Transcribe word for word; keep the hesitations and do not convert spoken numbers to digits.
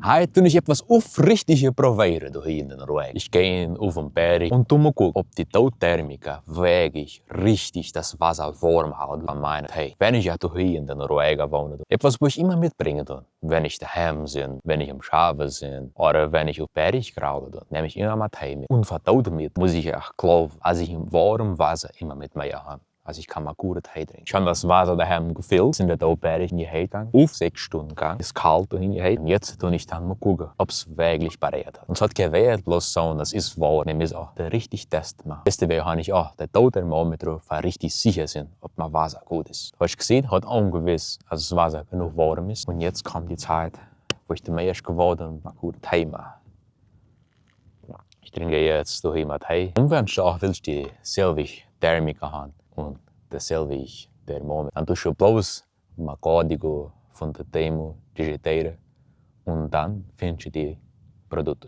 Heute tue ich etwas aufrichtig probieren, du, hier in der Norwegen. Ich gehe auf den Berg und tu mal gucken, ob die Thermik wirklich richtig das Wasser warm hält bei meinem Tee. Wenn ich ja, du, hier in der Norwegen wohne, du, etwas, wo ich immer mitbringe, du. Wenn ich daheim bin, wenn ich am Schaffen bin oder wenn ich auf Berg graule, du, nehme ich immer meinen Tee mit. Und verdammt damit muss ich auch glauben, dass ich im warmen Wasser immer mit mir habe. Also ich kann mal gute Tee trinken. Ich habe das Wasser daheim gefüllt, sind da Berg in die Heizung gegangen, auf sechs Stunden gegangen, ist kalt und in die Heizung. Und jetzt tue ich dann mal gucken, ob es wirklich bereit hat. Und es hat keinen Wert, bloß so, das ist wahr. Nämlich auch der richtig Test machen. Deswegen habe ich auch der Thermometer, weil richtig sicher sind, ob mein Wasser gut ist. Hast du gesehen, hat auch gewiss, dass das Wasser genug warm ist. Und jetzt kommt die Zeit, wo ich der Mensch geworden bin, mal gut Tee machen. Ich trinke jetzt durch immer Tee. Und wenn du auch willst, die selbe Thermik haben und der selbe Thermometer, dann tust du bloß mal Código von der Temu digitieren und dann findest du die Produkte.